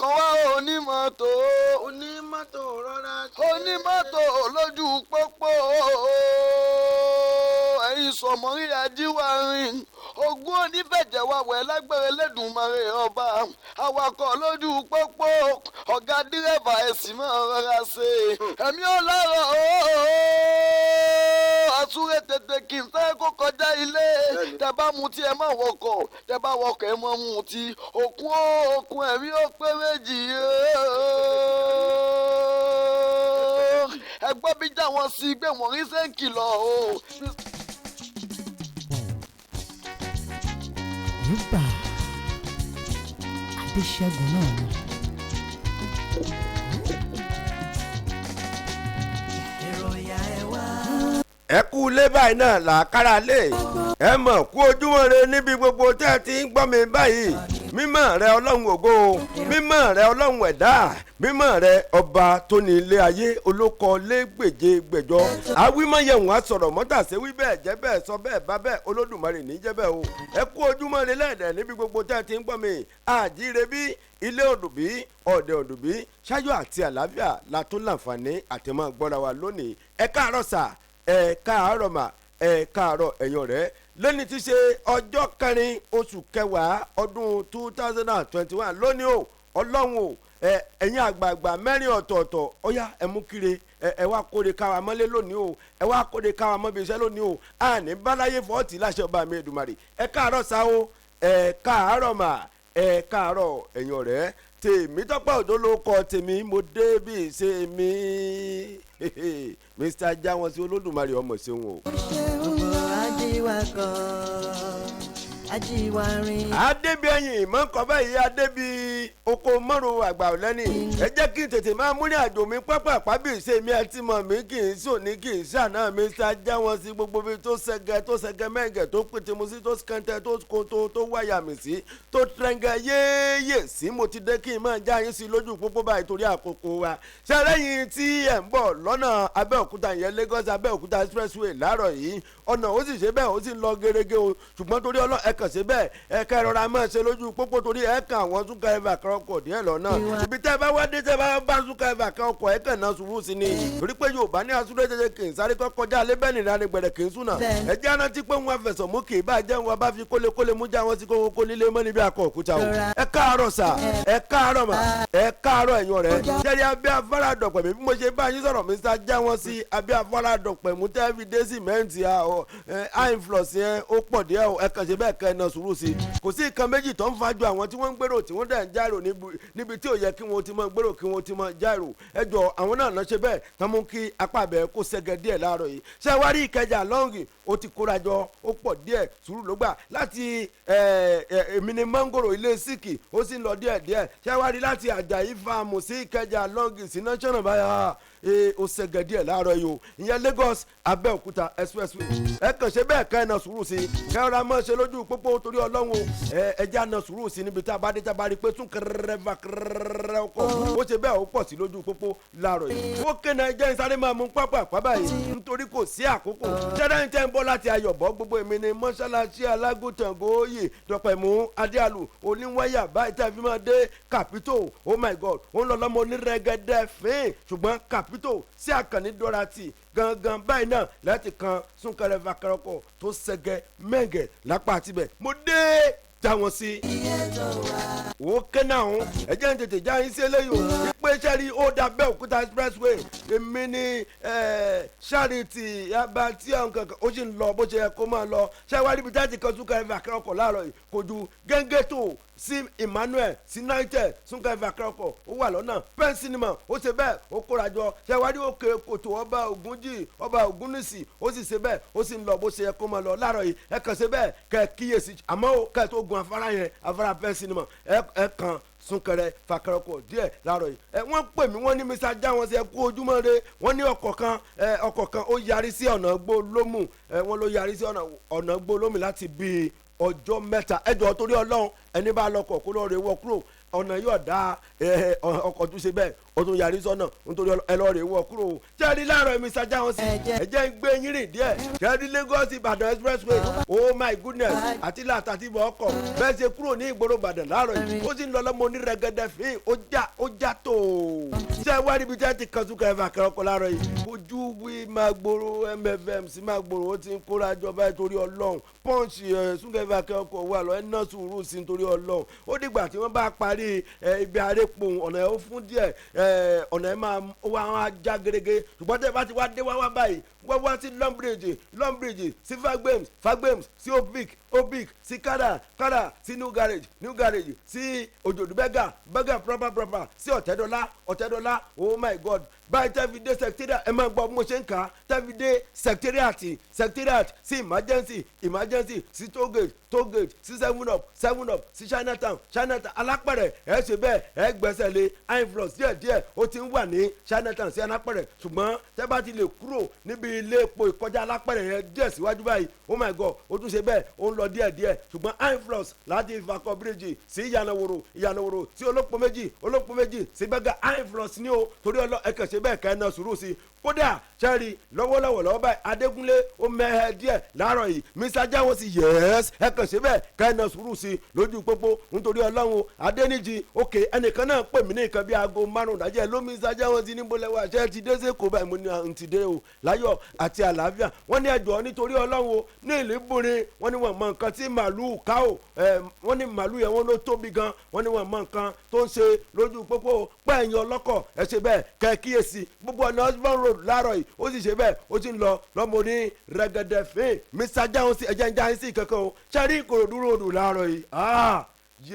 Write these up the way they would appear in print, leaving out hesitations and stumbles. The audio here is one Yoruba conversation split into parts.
Kan wá onímọ́tò. Onímọ́tò, rọra ṣe. Onímọ́tò lójú pópó, ẹ̀yin sọ̀mọ́rí ajíwárin ogún onífẹ̀jẹ̀ wa wẹ̀ lágbára Ẹlẹ́dùnmarè ọba. Awakọ̀ lójú pópó, ọ̀gá dírẹ́fà, ẹ̀sìn máa rọra ṣe, ẹ̀mí ò lọ́rọ̀ àsúré tètè kì í fẹ́ kó kọjá ilé. Tẹ bá mutí, ẹ má wọkọ̀. Tẹ bá wọkọ̀, ẹ má mutí. Òkun ó òkun, ẹ̀mí ó pé méjì. Ẹ gbọ́ bí já wọn sí gbé wọ́n rí sẹ́ńkì lọ o. Rúbà Adéṣẹ́gun náà ni. Ìròyìn ẹ wá. Ẹ kú ilé báyìí náà làákàrà lè ẹ mọ̀ kú ojúmọ́ re níbi gbogbo tẹ́ ẹ ti ń gbọ́ mi báyìí. Mímọ́ rẹ Ọlọ́run ògo, mímọ́ rẹ Ọlọ́run ẹ̀dá, mímọ́ rẹ ọba tó ní ilé ayé olókọ lẹ́gbèje gbẹ̀jọ awímọ̀yẹ̀wọ̀n asọ̀rọ̀ mọ́tàṣe wí bẹ́ẹ̀ jẹ́ bẹ́ẹ̀ sọ bẹ́ẹ̀ bá bẹ́ẹ̀ Olódùmarè ní jẹ́ bẹ́ẹ̀ o. Ẹ kú ojúmọ́ re lẹ́ẹ̀dẹ̀ níbi gbogbo tẹ́ ẹ ti ń gbọ́ mi. Àjíire bí ilé òdùbí ọ̀dẹ̀ òdùbí ṣáájú àti àlàáfíà la tún láǹfààní àti máa gbọ́ra wa lónìí. Ẹ káàárọ̀ sà, ẹ káàárọ̀ mà, ẹ káàárọ̀ ẹ̀yin ọ̀rẹ́. Lónìí ti ṣe ọjọ́ kẹrin oṣù kẹwàá ọdún 2021 lónìí o. Ọlọ́run o, ẹ ẹ̀yin àgbààgbà mẹ́rin ọ̀tọ̀ọ̀tọ̀, ọ̀yá, ẹ mú kiri ẹ, ẹ wá kóre káwa mọ́lé lónìí o, ẹ wá kóre káwa mọ́bi iṣẹ́ lónìí o. Àní báláyé fọ́ọ̀tì láṣẹ ọba mi Èdùmàrè. Ẹ káàárọ̀ sá o, ẹ káàárọ̀ mà, ẹ káàárọ̀ ẹ̀yin ọ̀rẹ́. Tèmi Tọ́pẹ́ Òjó ló kọ tèmi. Mo dé bí ṣe mi Mr Jáwọn sí Olódùmarè ọmọ ṣeun o. Gbogbo ajíwakọ̀ ajíwárin. Adébíyẹyìn ìmọ̀ǹkọ́ báyìí, adébí oko mọ́rùn àgbà ọ̀lẹ́ni. Ẹ jẹ́ kí n tètè máa múrin àjò mi pápá bí ṣe mi àti mọ̀ mi kì í sùn ní kì í ṣàná. Mi ṣá wọn sí gbogbo ibi tó ṣẹgẹ, tó ṣẹgẹ mẹ́ǹgẹ̀, tó pété mu sí, tó kẹ́ńtẹ́, tó kótó, tó wáyà mi sí, tó tẹ́ngẹ́ yéèyè sí. Mo ti dé kí n máa já yín sí lójú pópó báyìí torí àkókò wa. Ṣẹlẹ́yìn tí ẹ̀ ń bọ̀ lọ́nà Abẹ́òkúta yẹn, Lagos Abẹ́òkúta Expressway láàárọ̀ yìí, ọ̀nà ó sì ṣe bẹ́ẹ̀, ó sì ń lọ gẹ́gẹ́ o. Ṣùgbọ́n torí ọlọ́ ẹ kàn ṣe bẹ́ẹ̀, ẹ kẹ́ rọra máa ṣe lójú pópó torí ẹ kàn àwọn súnkẹrẹ fàkẹrẹ ọkọ̀ díẹ̀ lọ́nà. Ibi tẹ́ ẹ bá wá dé, tẹ́ ẹ bá bá súnkẹrẹ fàkẹrẹ ọkọ̀, ẹ kàn náà sùúrù sí ni, torí pé Yorùbá ní asúré tètè kì í sáré kọ́ kọjá alẹ́ bẹ́ẹ̀ nìyẹn ni gbẹ̀rẹ̀ kì í súnà. Ẹ jẹ́ arántí pé wọn fẹ̀sọ̀ mú kì í bá jẹ́ wọn bá fi kólékólé mú já wọn sí kókó kó nílé mọ́ níbi akọ òkúta o. Ẹ káàárọ̀ sà, ẹ káàárọ̀ mà, ẹ káàárọ̀ ẹ̀yin ọ̀rẹ́. Jẹ́rí abẹ́ afárá dọ̀pẹ̀ mi bí mo ṣe bá yín sọ̀rọ̀, Mr já wọn sí abẹ́ afárá dọ̀pẹ̀ mú tẹ́ fi dé sìmẹ́ǹtì àìnflọ̀sì yẹn, ó pọ̀ díẹ̀ o. Ẹ kàn ṣe bẹ́ẹ̀ kẹ́ ẹ na sùúrù sí i. Kò sí nǹkan méjì tó ń fàájú àwọn tí wọ́n ń gbèrò tí wọ́n dẹ̀ ń jáìrò níbi tí ò yẹ kí wọ́n ti mọ gbèrò, kí wọ́n ti mọ jáìrò. Ẹ jọ, àwọn náà lọ ṣe bẹ́ẹ̀ tán mú kí apá abẹ kó ṣẹ́gẹ́ díẹ̀ láàárọ̀ yìí. Ṣé wàá rí Ìkẹjà lọ́ngì, ó ti kóra jọ, ó pọ̀ díẹ̀, sùúrù ló gbà láti èmi ní mọ́ngòrò ilé síkì, ó sì ń lọ díẹ̀ díẹ̀. Ṣé wàá rí láti Àjàyí fáàmù sí Ìkẹjà lọ́ngì sí national báyà, ó ṣẹ́gẹ́ díẹ̀ láàárọ̀ yìí o. Ìyẹn Lagos Abẹ́òkúta Expressway. Ẹ kàn ṣe bẹ́ẹ̀ kẹ́ ẹ na sùúrù sí i, kẹ́ ẹ ra mọ́ ṣe lójú pópó torí Ọlọ́run o. Ẹ jẹ́ àna sùúrù sí níbi tá a bá dé, tá a bá rí i pé tún kẹrẹrẹ fa kẹrẹrẹ ọkọ̀, ó ṣe bẹ́ẹ̀, ó pọ̀ sí lójú pópó láàárọ̀ yìí. Ó kéde, ẹ jẹ́ n sáré máa mú pápá àpá yìí nítorí kò sí àkókò. Ṣẹ́dá ń tẹ́ ń bọ́ láti Ayọ̀bọ̀, gbogbo èmi ni mọ́ṣáláṣí alágùntàn góòyè dọ̀pẹ̀mú adéàlù oníwáyà báyìí tẹ́ fi máa dé Capito. Oh my God, ó ń lọ lọ́mọ onírẹ́gẹ́dẹ́ fín, ṣùgbọ́n Capito sí Àkànní Dọ́ratì gangan báyìí náà láti kan súnkẹrẹ fàkẹrẹ ọkọ̀ tó ṣẹgẹ mẹ́gẹ̀ lápá àtibẹ̀. Mo dé já wọn sí wò ó ké náà ń. Ẹ jẹ́ ń tètè já yín sí eléyìí o. Ìpè sẹ́rí ó da Abẹ́òkúta Expressway, èmi ní Charity Abatí nǹkan kan, ó sì ń lọ bó ṣe yẹ kó máa lọ. Ṣé wàá ríbi jáde kan súnkẹrẹ fàkẹrẹ ọkọ̀ láàárọ̀ yìí, kò ju gẹ́gẹ́tò sí Emmanuel sí United, súnkẹrẹ fàkẹrẹ ọkọ̀ ó wà lọ́nà Pen Cinema, ó ṣe bẹ́ẹ̀, ó kóra jọ. Ṣé wàá rí òkè kòtò ọba Ògúnjì, ọba Ògúnnìsì, ó sì ṣe bẹ́ẹ̀, ó sì ń lọ bó ṣe yẹ kó máa lọ láàárọ̀ yìí. Ẹ kàn ṣe bẹ́ẹ̀ kẹ́ kíyèsí, àmọ́ ó kẹ́ tó gun afárá yẹn, afárá Pen Cinema, ẹ kàn súnkẹrẹ fàkẹrẹ ọkọ̀ díẹ̀ láàárọ̀ yìí. Ẹ wọ́n pè mí, wọ́n ní Mr já wọn sí, ẹ kú ojúmọ́ re. Wọ́n ní ọkọ̀ kan, ẹ ọkọ̀ kan ó yarí sí ọ̀nà Gbólómù. Ẹ wọ́n ló yarí sí ọ̀nà Gbólómù láti bíi ọjọ́ 3. Ẹ jọ̀ọ́, torí Ọlọ́run, ẹni bá lọkọ̀ kó lọ́ọ́ rẹ wọ́ kúrò. Ọ̀nà yóò dá ọkọ̀ tún ṣe bẹ́ẹ̀, ó tún yarí sọ́nà nítorí ẹ lọ́ọ́ rè wọ́ kúrò o. Jẹ́rí láàárọ̀ mi ṣajá wọn sí, ẹ jẹ́ ń gbé yín rìn díẹ̀. Jẹ́rí Lagos Ìbàdàn expressway, oh my goodness, àti làtà tí bọ̀ ọkọ̀ bẹ́ẹ̀ ṣe kúrò ní ìgboro Ìbàdàn láàárọ̀ yìí, ó sì ń lọ lọ́mọ onírẹ́gẹ́dẹ́ fín, ó já, ó já tó. Ṣé wá níbi tẹ́ ti kan súnkẹrẹ fàkẹrẹ ọkọ̀ láàárọ̀ yìí? Ojú wí máa gbòòrò, MFM sí máa gbòòrò, ó ti ń kóra jọ báyìí torí Ọlọ́run. Punch ẹ̀, súnkẹrẹ fàkẹrẹ ọkọ̀ wà lọ, ẹ̀ ná sùúrù sí nítorí Ọlọ́run. Ó dìgbà tí wọ́n bá parí ẹ̀ ibi arépò, ọ̀nà ẹ̀ ó fún díẹ̀, ẹ̀ ọ̀nà ẹ̀ máa wá wọn á já gerege. Ṣùgbọ́n tẹ́ bá ti wá dé wá wá báyìí, wọ́n wá sí Longbridge, Longbridge sí Fagbems, Fagbems sí Opic, Opic sí Kada, Kada sí New Garage, New Garage sí Òjòdú Bẹ́gà, Bẹ́gà proper proper sí Ọ̀tẹ́dọ́lá, Ọ̀tẹ́dọ́lá, oh my God, báyìí tẹ́ fi dé Secretariat. Ẹ máa gbọ́ bí mo ṣe ń kà á. Tẹ́ fi dé Secretariat, Secretariat sí Emergency, Emergency sí Tollgate, Tollgate sí Seven Up, Seven Up sí Chinatown, Chinatown Alápẹ̀rẹ̀. Ẹ ṣe bẹ́ẹ̀, ẹ gbẹ́sẹ̀ lé influx díẹ̀ díẹ̀, ó ti ń wà ní Chinatown sí Alápẹ̀rẹ̀. Ṣùgbọ́n tẹ́ bá ti lè kúrò níbi ilé epo ìkọjá Alápẹ̀rẹ̀ yẹn díẹ̀ síwájú báyìí, oh my God, ó tún ṣe bẹ́ẹ̀, ó ń lọ díẹ̀ díẹ̀. Ṣùgbọ́n influx láti Ìfàkọ̀ bíríjì sí Ìyànàwòrò, Ìyànàwòrò sí Olópo Méjì, Olópo Méjì sí Bẹ́gà, influx ní o. Torí ọlọ́, ẹ kàn ṣe bẹ́ẹ̀ kẹ́ ẹ náà sùúrù sí i. Kódà sẹ́ẹ̀rì lọ́wọ́lọ́wọ́ lọ́wọ́ báyìí, Adégúnlé ó mẹ́hẹ́ díẹ̀ láàárọ̀ yìí. Mr Jáwọ́ sí, yes, ẹ kàn ṣe bẹ́ẹ̀ kẹ́ ẹ náà sùúrù sí i lójú pópó nítorí Ọlọ́run. Adéníjì òkè, ẹnìkan náà pè mí ní nǹkan bí aago 5 dájẹ́ ló. Mr Jáwọ́ sí, níbo lẹ́wọ́ àṣẹ ti dé sí Èkó báyìí? Mo ní à ń ti dé o láyọ̀ àti àlàáfíà. Wọ́n ní ẹjọ́ nítorí Ọlọ́run o, ní ìlú ìbúrin, wọ́n ní wọ́n mọ nǹkan tí màlúù ká o. Wọ́n ní màlúù yẹn, wọ́n ló tóbi gan. Wọ́n ní wọ́n mọ nǹkan tó ń ṣe lójú pópó. Pẹ́ẹ́yìn ọlọ́kọ̀, ẹ ṣe bẹ́ẹ̀ kẹ́ kíyèsí gbogbo ọ̀nà Osborn Road láàárọ̀ yìí. Ó sì ṣe bẹ́ẹ̀, ó sì ń lọ lọ́mọ ní rẹ́gẹ́dẹ́ fín. Mr Jáwọn sí, ẹ̀jẹ̀ ń jáwọn sí kankan o. Ṣẹ́rí Ìkòròdú Road láàárọ̀ yìí? Ah,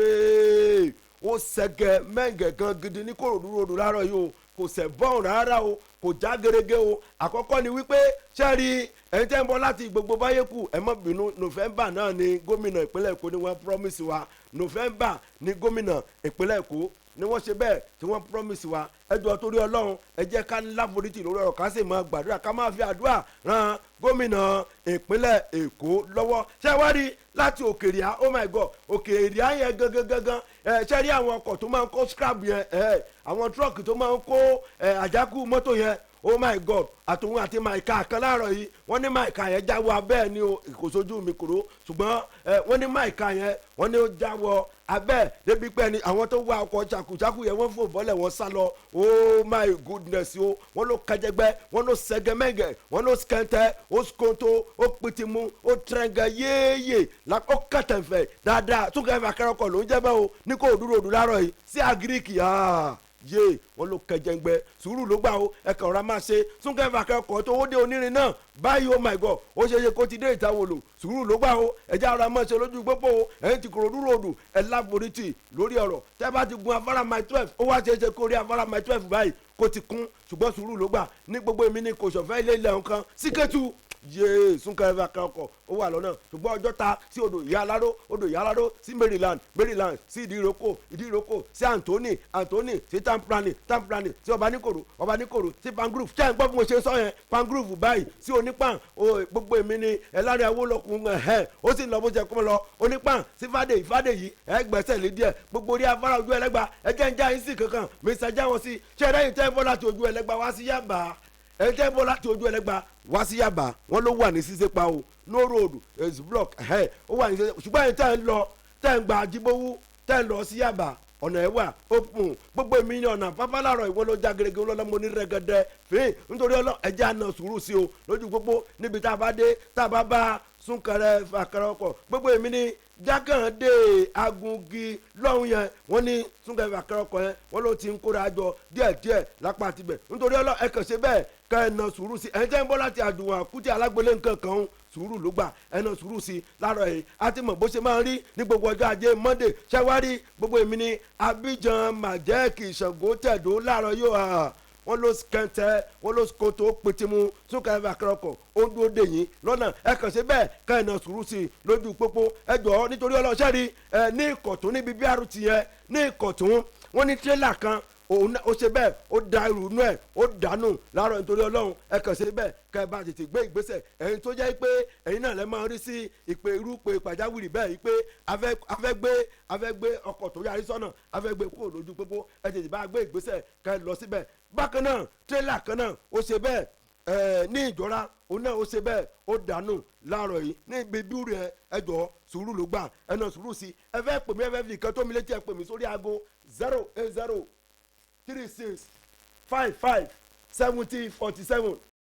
yéé, ó sẹ́gẹ̀ mẹ́ǹgẹ̀ gan gidi ní Kòròdú Road láàárọ̀ yìí o. Kò sẹ̀ bọ́ọ̀n rárá o, kò já gerege o. Àkọ́kọ́ ni wípé, ṣẹ́rí ẹ̀yin tẹ́ ń bọ̀ láti gbogbo báyẹ̀kù, ẹ má bínú. November náà ni gómìnà ìpínlẹ̀ Èkó ni wọ́n promise wa. November ni gómìnà ìpínlẹ̀ Èkó ni wọ́n ṣe bẹ́ẹ̀ tí wọ́n promise wa. Ẹ jọ̀ọ́, torí Ọlọ́run, ẹ jẹ́ ká láforítì lórí ọ̀rọ̀, ká sì máa gbàdúrà, ká máa fi àdúrà ran gómìnà ìpínlẹ̀ Èkó lọ́wọ́. Ṣé wá rí láti Òkèrìá? Oh my God, Òkèrìá yẹn gangan gangan ẹ. Ṣé rí àwọn ọkọ̀ tó máa ń kó scrap yẹn, ẹ àwọn truck tó máa ń kó ẹ àjákù mọ́tò yẹn, oh my God, àtòun àti maika kan láàárọ̀ yìí, wọ́n ní maika yẹn jáwọ́ abẹ́ ẹ̀ ní o. Kò sójú mi kúrò, ṣùgbọ́n ẹ wọ́n ní maika yẹn, wọ́n ní ó jáwọ́ abẹ́ débi pé ẹni àwọn tó wá ọkọ̀ ṣàkúṣàkú yẹn, wọ́n fò bọ́lẹ̀, wọ́n sá lọ. Oh my goodness o, wọ́n ló kẹjẹgbẹ́, wọ́n ló sẹgẹmẹ́gẹ, wọ́n ló skẹ́ntẹ́, ó skonto, ó pitimu, ó trẹ́ngẹ yéèyè, ó kẹtẹ̀fẹ̀ dáadáa. Túnkẹ́ fàkẹ́rọ̀kọ̀ ló ń jẹ́ bẹ́ẹ̀ o ní kò dúró òdù láàárọ̀ yìí sí Agric yé. Wọn ló kẹjẹngbẹ, sùúrù ló gbà o. Ẹ kàn rà máa ṣe súnkẹrẹ fàkẹrẹ ọkọ̀ tó ó dé onírin náà báyìí. Oh my God, ó ṣe é ṣe kó ti dé ìtawòlò. Sùúrù ló gbà o, ẹjẹ ara máa ṣe lójú pópó o. Ẹ̀yin ti Kòròdú Road, ẹ láforítì lórí ọ̀rọ̀. Tẹ́ bá ti gun afárá Mile 12, ó wá ṣe é ṣe kó rí afárá Mile 12 báyìí kó ti kún, ṣùgbọ́n sùúrù ló gbà. Ní gbogbo èmi ní kò sọ̀fẹ́ ilé ilẹ̀ nǹkan síkẹ́tù yéé, súnkẹrẹ fàkẹrẹ ọkọ̀ ó wà lọ́nà. Ṣùgbọ́n Ọjọ́ta sí odò Ìyá Aláró, odò Ìyá Aláró sí Maryland, Maryland sí Ìdíròkò, Ìdíròkò sí Anthony, Anthony sí Town Planning, Town Planning sí Ọbaníkòrò, Ọbaníkòrò sí Pangrove. Ṣé ẹ̀ ń gbọ́ bí mo ṣe sọ yẹn? Pangrove báyìí sí Onípàn, gbogbo èmi ni ẹ̀lárin Awólọ́kùn ẹ̀hẹ́, ó sì ń lọ bó ṣe kó lọ. Onípàn sí Fàdèyí, Fàdèyí ẹ̀ gbẹ́sẹ̀ lé díẹ̀. Gbogbo orí afárá Ojú Ẹlẹ́gba, ẹ jẹ́ ń já yín sí kankan. Mr jáwọn sí, ṣé ẹ̀rẹ́yìn tẹ́ bọ́ láti Ojú Ẹlẹ́gba wá sí Yàbá? Ẹ jẹ́ bọ́ láti Ojú Ẹlẹ́gba wá sí Yàbá, wọ́n ló wà ní ṣíṣe pa o. No road is block, ẹ̀ ó wà ní ṣíṣe. Ṣùgbọ́n ẹ̀yin tẹ́ ń lọ, tẹ́ ń gba Ajíbówú, tẹ́ ń lọ sí Yàbá, ọ̀nà ẹ̀ wà open. Gbogbo èmi ní ọ̀nà pápálàrọ̀ ìwọ ló já gerege lọ́lọ́mọ ní rẹ́gẹ́dẹ́ fín. Nítorí ọlọ́, ẹ̀jẹ̀ àna sùúrù sí o lójú gbogbo níbi tá a bá dé, tá a bá bá súnkẹrẹ fàkẹrẹ ọkọ̀. Gbogbo èmi ní Jákàndé, Agungi lọ́hùn yẹn, wọ́n ní súnkẹrẹ fàkẹrẹ ọkọ̀ yẹn, wọ́n ló ti ń kóra jọ díẹ̀díẹ̀ lápá tibẹ̀. Nítorí ọlọ́, ẹ kàn ṣe bẹ́ẹ̀ kẹ́ ẹ̀ na sùúrù sí. Ẹ̀ ń tẹ́ ń bọ́ láti Àdùnwọ̀n, Àkútì, Alágbélé, nǹkan kan ń sùúrù ló gbà, ẹ̀ na sùúrù sí láàárọ̀ yìí. A ti mọ̀ bó ṣe máa ń rí ní gbogbo ọjọ́ ajé Monday. Ṣẹ́wárí gbogbo èmi ní Abidjan, Majek, Ìṣàngó Tẹ̀dó láàárọ̀ yóò hàn, wọ́n ló kẹntẹ, wọ́n ló koto pitimu, súnkẹrẹ fàkẹrẹ ọkọ̀ ó ń dúró dè yín lọ́nà. Ẹ kàn ṣe bẹ́ẹ̀ kẹ́ ẹ̀ na sùúrù sí i lójú pópó. Ẹ jọ̀ọ́, nítorí ọlọ́ṣẹ́ rí ẹ ní Ìkọ̀tún níbi BRT yẹn ní Ìkọ̀tún, wọ́n ní tírélà kan. Òun náà ó ṣe bẹ́ẹ̀, ó da irú inú ẹ̀, ó dànù láàárọ̀. Nítorí Ọlọ́run, ẹ kàn ṣe bẹ́ẹ̀ kẹ́ ẹ bá tètè gbé ìgbésẹ̀. Ẹ̀yin tó jẹ́ pé ẹ̀yin náà lẹ́ máa rí sí ìpè irú pé pàjáwìrì bẹ́ẹ̀ yìí pé a fẹ́ gbé ọkọ̀ tó yarí sọ́nà, a fẹ́ gbé kúrò lójú pópó, ẹ tètè bá gbé ìgbésẹ̀ kẹ́ ẹ lọ síbẹ̀. Bákan náà, tírélà kan náà ó ṣe bẹ́ẹ̀ ní Ìjọra, òun náà ó ṣe bẹ́ẹ̀, ó dànù láàárọ̀ yìí ní ibi bíúrì. Ẹ ẹ jọ̀ọ́, sùúrù ló gbà, ẹ náà sùúrù sí. Ẹ fẹ́ pè mí, ẹ fẹ́ fi nǹkan tó mi létí, ẹ pè mí sórí aago 08036557047.